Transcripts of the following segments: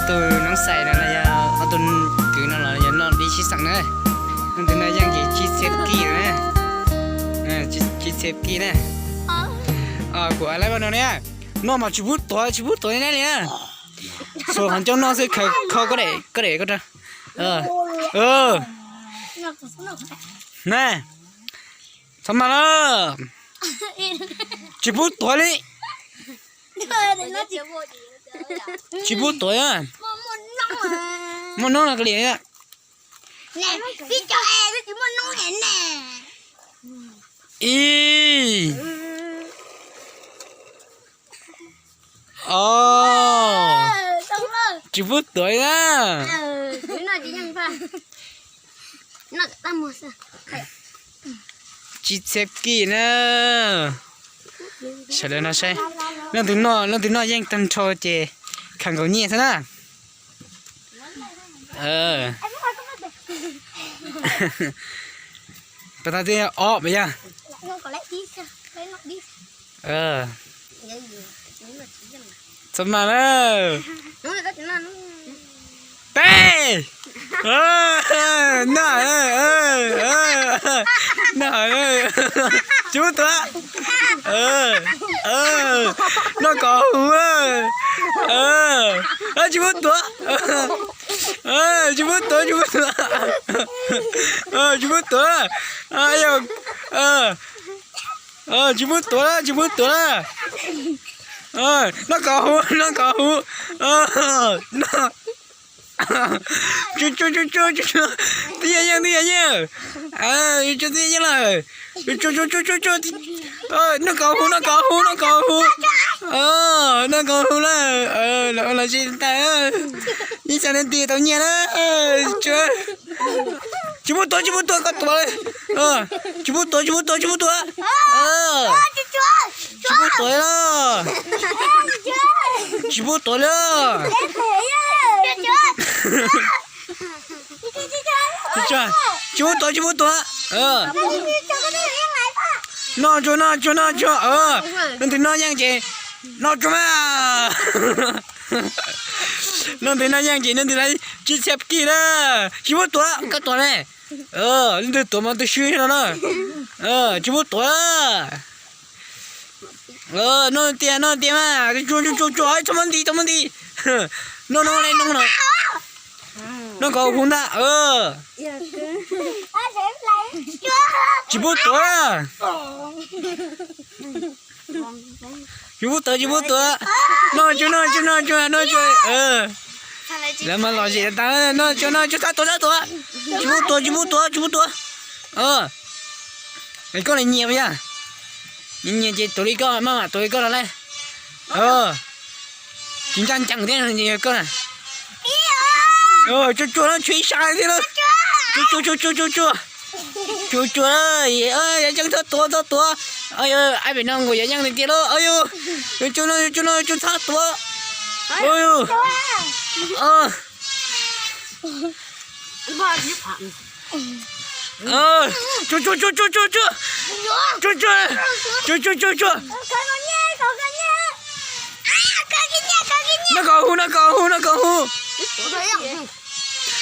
Tus noob xais no los yog ob tug kwv no los yog noj dib sib xeem na. Leej twg noj yeej ces tsib txhiab kij na. Tsib txhiab kij na. Kuv a lab no ne, noj mas tsis pub tuav, tsis pub tuav li na li na. Xuas qhov ncauj noj xwb, khaws kho koj daim, koj daim koj rau. Na, txhob mas lawm. Tsis pub tuav li. Tsis pub tuav. Muaj noob no ka li. Ib, o, tsis pub tuav na. Tsib txhiab kij na. Sawv daws no saib, leej twg noj, leej twg noj yeej tag nrho ces khaws nkaus nyiaj xwb na. Pas tas twb ob pas yog. Txhob mas lawm. Peb. Noj, noj, tsis pub tuav. Noj kom huv. Tsis pub tuav. Tsis pub tuav, tsis pub tuav. Tsis pub tuav, tsis pub tuav. Noj kom huv, noj kom huv. Tsuag tsuag tsuag tsuag, twb yog yeej, twb yog yeej. Tsuag twb yog yeej lawm. Tsuag tsuag tsuag tsuag tsuag. Noj kom huv, noj kom huv, noj kom huv. Noj kom huv lawm. Los los tsis tas. Ib xyoo ne nti tau nyiaj na. Tsis pub tuav, tsis pub tuav, koj tuav. Tsis pub tuav, tsis pub tuav, tsis pub tuav. Tsis pub tuav li. Tsis pub tuav li. Tsis pub tuav, tsis pub tuav. Noj tsuag, noj tsuag, noj tsuag. Leej twg noj yeej ces noj tsuag mas. Leej twg noj yeej ces leej twg tau tsib txhiab kij na. Tsis pub tuav, koj tuav ne. Leej twg tuav mas tus swb no na. Tsis pub tuav. Noj tiag, noj tiag mas. Tsuag tsuag tsuag, txhob muab nti, txhob muab nti. Noj, noj li noj no. Noj kom huv ntag. Tsis pub tuav. Tsis pub tuav, tsis pub tuav. Noj tsuag, noj tsuag, noj tsuag, noj tsuag. Lawv mas lom zem tas, noj tsuag, noj tsuag, txhob tuav, txhob tuav. Tsis pub tuav, tsis pub tuav, tsis pub tuav. Koj li nyias puas yog? Nyias nyias ces tuav li koj, maj mam tuav li koj no lauj. Tsis ncaj ncees thiab koj na. Tsuag tsuag no, tshuav ib sab thiab na. Tsuag tsuag tsuag tsuag tsuag. Tsuag tsuag, Yawm Yeej txhob tuav, txhob tuav. Aib pem no nkaus Yawm Yeej tiag tiag lauj. Tsuag tsuag no, tsuag tsuag no, tsuag txhob tuav. Tsuag tsuag tsuag tsuag tsuag. Tsuag tsuag, tsuag tsuag tsuag tsuag. Noj kom huv, noj kom huv, noj kom huv.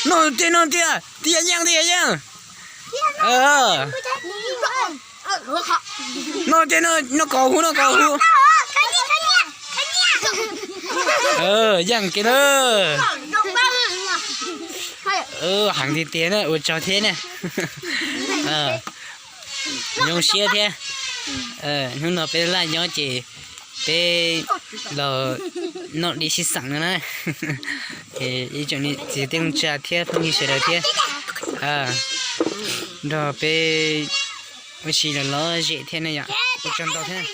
Noj tiag, noj tiag, twb yog yeej, twb yog yeej. Noj tiag, noj kom huv, noj kom huv. Yeej kiag na. Heev tiag tiag na, ua tsaug thiab na. Zoo siab thiab. Hnub no peb laj nyob ces peb los noj dib sib xeem no na. Ib tsoom niam txiv kwv tij neej tsa thiab phooj ywg sawv daws thiab nrog peb ua si los lom zem thiab ne yom. Ua tsaug ntau thiab.